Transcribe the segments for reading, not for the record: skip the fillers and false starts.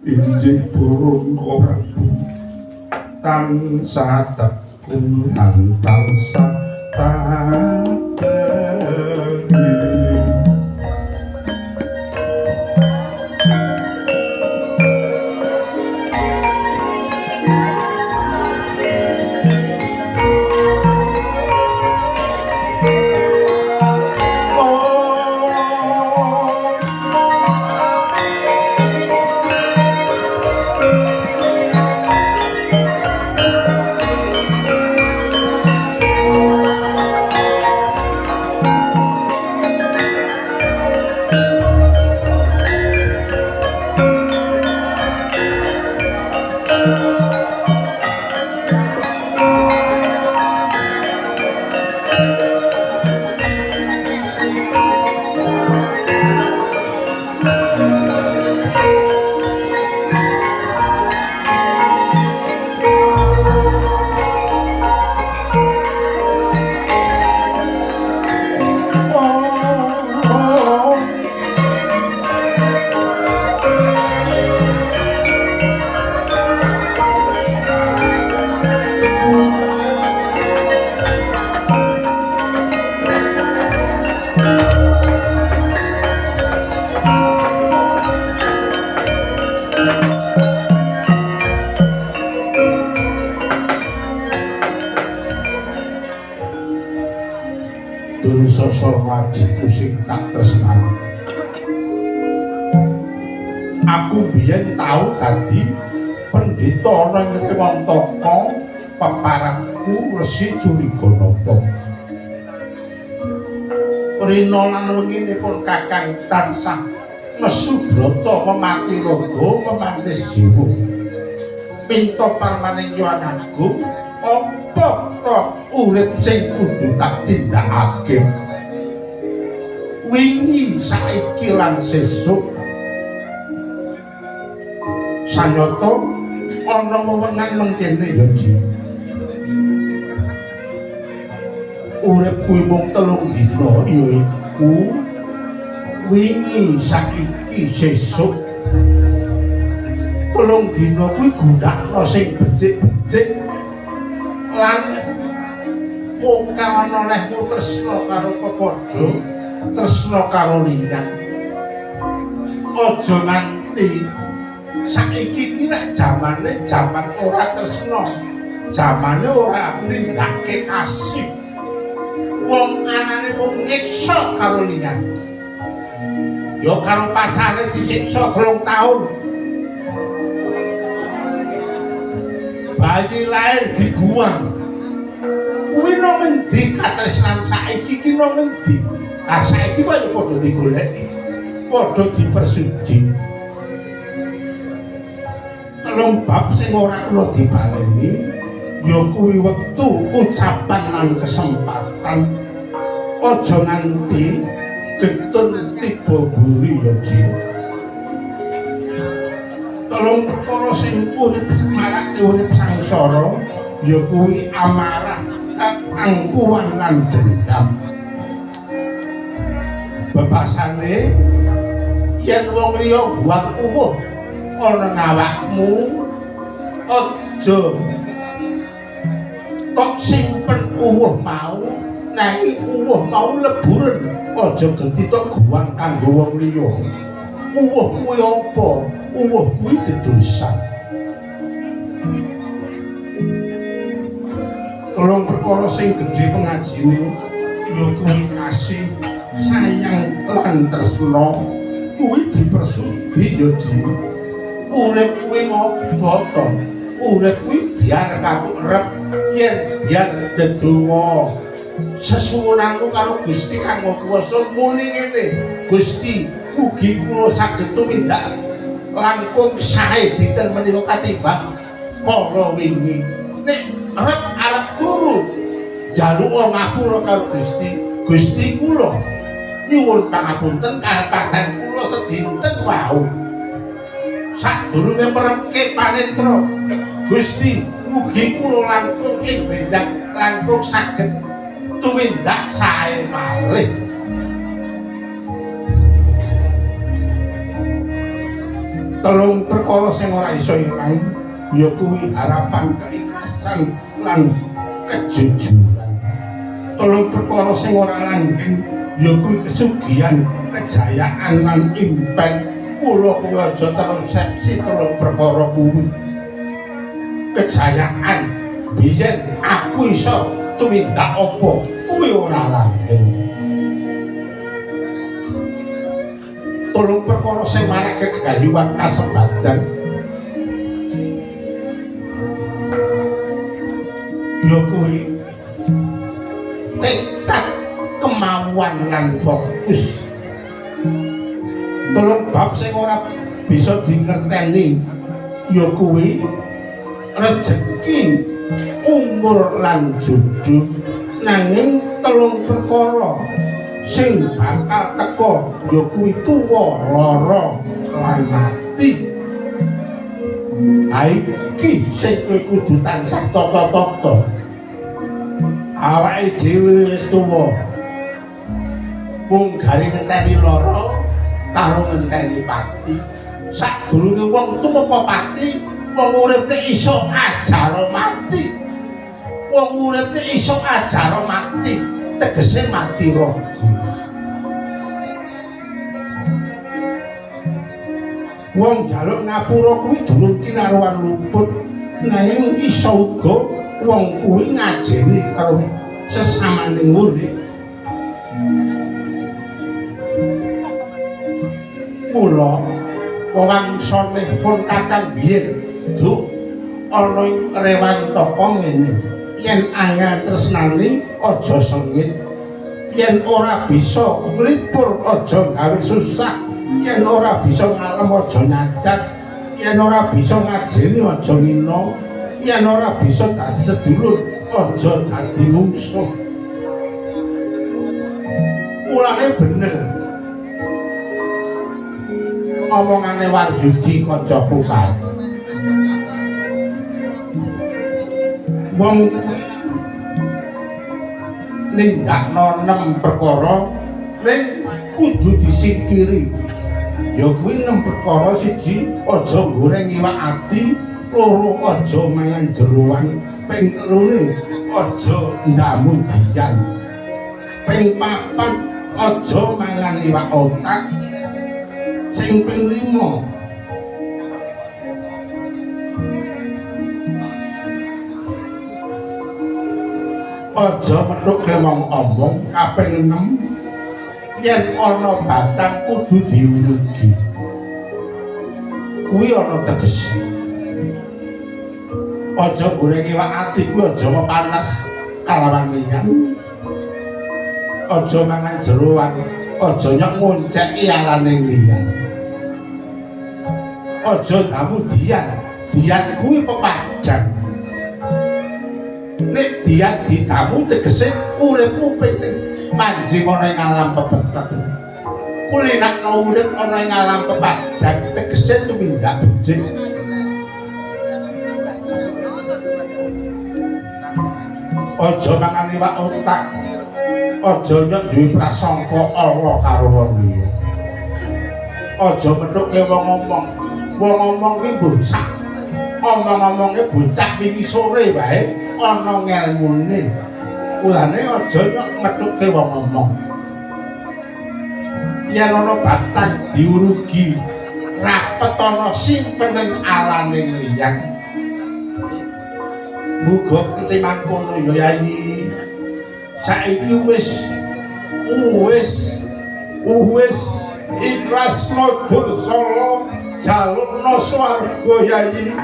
Injih purun Prabu tansah tekun lan tansah tateni. Adikku sing tak tresnani. Aku biyen tau dadi pendhita ana ing Rewantaka peparakku Resi Curiganata. Rina lan wenginipun Kakang tansah mesubrata memati raga memantis jiwa. Minta parmaning Hyang Agung apa ta urip sing kudu tak tindakake. Wingi saiki lan sesuk sanyata ana wewengan mengkene ya Ji. Urip kuwi mung 3 dina yaiku wingi saiki sesuk. 3 dina kuwi gunakno sing becik-becik lan ora ana lehmu tresna karo pepadha, tresna karo liyan. Aja nganti saiki iki nek jamane jaman ora tresna, jamane ora nindakake kasih. Wong anane mung nyiksa karo liyan. Ya karo pacare disiksa 3 taun. Bayi lahir diguang. Kuwi nang ngendi katresnan saiki iki nang ngendi? Ah saiki kok ya padha digoleki, padha dipersuji. 3 bab sing ora kena dibaleni ya kuwi wektu, ucapan lan kesempatan. Aja nganti getun tiba mburi ya Ji. 3 perkara sing urip marake urip sangsara ya kuwi amarah, keangkuhan lan dendam. Bebasane yen wong liya buang uwuh ana ngawakmu aja tok simpen uwuh mau, nanging uwuh mau leburen aja genti tok guwang kanggo wong liya. Uwuh kuwi apa? Uwuh kuwi dedosan. 3 perkara sing gedhe pengajine ya kuwi kasih, sayang lan tresna. Kuwi dipersudi ya Ji. Urip kuwi ngopo to? Urip kuwi biar kapuk rep yen biar dedonga sesuwunanmu karo Gusti Kang Maha Kuwasa muni ngene, Gusti mugi kula saged tumindak langkung sae dinten menika katimbang kala wingi. Nek rep arep turu njaluk ngapura karo Gusti, Gusti kula nyuwun pangapunten kalepatan kula sedinten wau. Sadurunge meremke panetra, Gusti mugi kula langkung ing benjang langkung saged tumindak sae malih. Telung perkara sing ora iso ilang ya kuwi harapan, keikhlasan lan kejujuran. Telung perkara sing ora langgeng ya kuwi kesugihan, kejayaan lan impen. Kula kuwi aja tersepsi telung perkara kuwi. Kejayaan biyen aku iso tumindak apa kuwi ora langgeng. Telung perkara sing marake kegayuhan kasembadan ya kuwi tekad, kemauan lan fokus. Telung bab sing ora bisa dingerteni ya kuwi rejeki, umur lan jodoh. Nanging telung perkara sing bakal teka ya kuwi tuwa, lara lan mati. Ha iki sing kowe kudu tansah tata-tata. Awake dhewe wis tuwa, mung gari ngenteni lara karo ngenteni pati. Sadurunge wong tumeka pati, wong urip nek iso ajaro mati. Wong urip nek iso ajaro mati, tegese mati raga. Wong njaluk ngapura kuwi durung kinaruan luput, nanging iso uga wong kuwi ngajeni karo sesamane urip. Mula wawangsane pun kakang biyen duk ana ing rewantaka ngene, yen angel tresnani aja sengit, yen ora bisa nglipur aja gawe susah, yen ora bisa ngalem aja nyacat, yen ora bisa ngajeni aja ngina, yen ora bisa dadi sedulur aja dadi mungsuh. Mulane bener omongane Waryudi kancaku kae. Wong kuwi nindakno 6 perkara ning kudu disingkiri. Ya kuwi 6 perkara. Siji, aja goreng iwak ati, loro aja mangan jeroan, ping telune aja ndamu dian, ping papat aja mangan iwak otak, sing ping 5 aja methuke wong omong, kaping 6 yen ana batang kudu diulugi. Kuwi ana tegese. Aja goreng iwak ati kuwi aja panas kalawan minyak, aja mangan jeroan, aja nyok ngonceki alane liyan, aja damu dian. Dian kuwi pepajan. Nek dian didamu tegese uripmu penting manjing ana ing alam pepeteng. Kulinakno urip ana ing alam pepajan tegese tumindak becik. Aja mangan iwak otak, aja nyok duwe prasangka ala karo wong liya, aja methuke wong ngomong. Wong ngomong kuwi bocah, omong-omonge bocah wingi sore wae ana ngelmune. Mulane aja nyok methuke wong ngomong. Yen ana batang diurugi, rapet ana simpenen alane liyan. Muga kanthi mangkono ya Yayi. Saiki wis wis ikhlas Dursala jalukna swarga Yayi.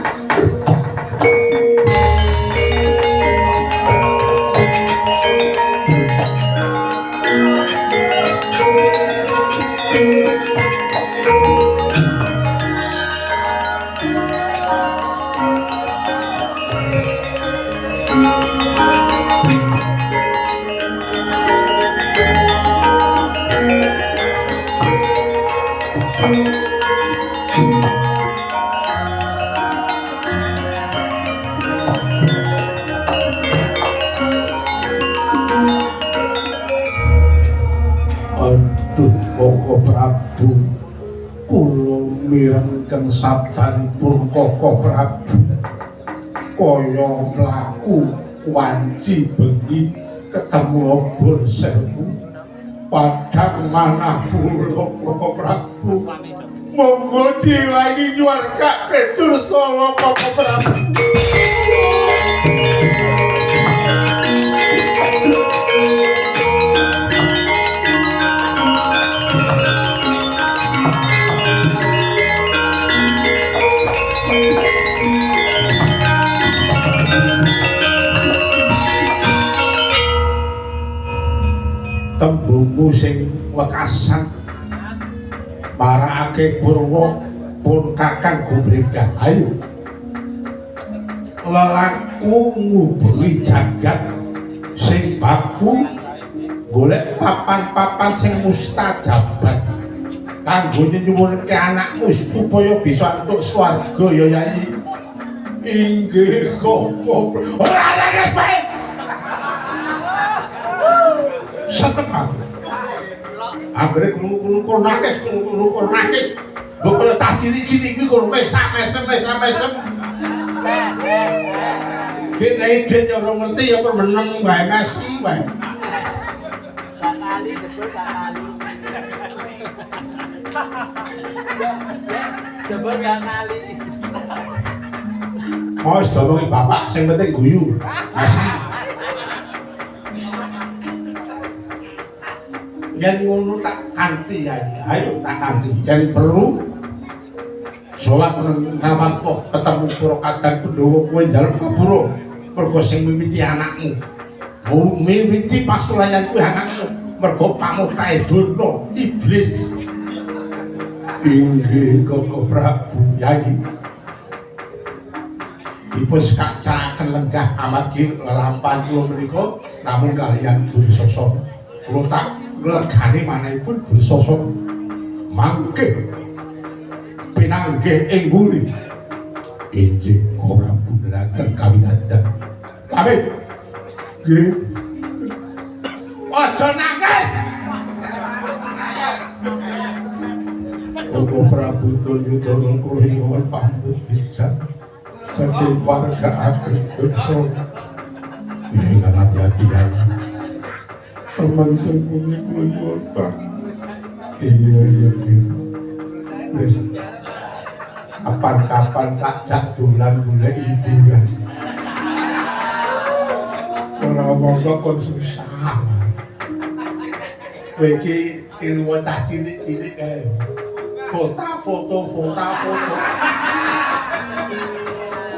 Mirengken sabdanipun Koko Prabu kaya mlaku wanci bengi ketemu obor sewu padhang manah kula Koko Prabu. Monggo diwangi nyuwargake Dursala Koko Prabu. Tembungmu sing wekasan marakake purwa pun kakang Gumregah. Ayo lelaku ngubengi jagat sing baku golek papan-papan sing mustajabat kanggo nyuwunke anakmu supaya bisa entuk swarga ya Yai. Inggih Koko. Ora nangis bae. Seneng aku. Anggere krungu-krungu nangis, krungu-krungu nangis. Mbok kaya cah cilik-cilik kuwi kok mesam-mesem mesam-mesem. Kene ide ya ora ngerti ya kok meneng wae mesem wae. Gak kali jebul gak kali. Jebul gak kali. Mau wis diomongi bapak sing penting guyu. Mesem. Yen ngono tak kanthi Yai. Ayo tak kanthi. Yen perlu sowan nang Ngamarta ketemu para kadang Pandhawa kowe njaluk ngapura mergo sing miwiti anakmu. Miwiti pasulayan kuwi anakmu mergo pamutahe Durna iblis. Inggih Koko Prabu Yai. Dipun sekacakaken lenggah amargi lelampahan kula menika namung kaliyan Dursasana. Kula tak nglegani manahipun Dursasana mangke pinanggih ing mburi. Inggih Koko Prabu neraken kawidadan. Pamit. Nggih. Aja nangis. Koko Prabu Duryudana kula nyuwun pamit bijak badhe warga ageng Dursasana. Nggih hati-hati ya. Pemangsa bumi kula nyuwun pamit. Iya iya iya. Wis kapan-kapan tak jak dolan golek hiburan. Ora monggo kon susah. Kowe iki tiru cah cilik-cilik kae. Foto foto foto.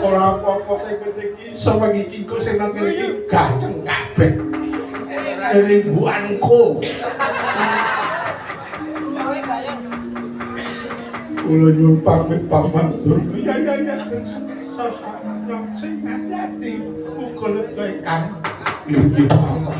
Ora apa-apa sing penting iki iso wengi iki engko sing nang kene iki gayeng kabeh. Elimbuanku. Kula nyuwun pamit paman Durna. Ya ya ya. Sosok sing hati-hati uga lega ingkang inggih paman.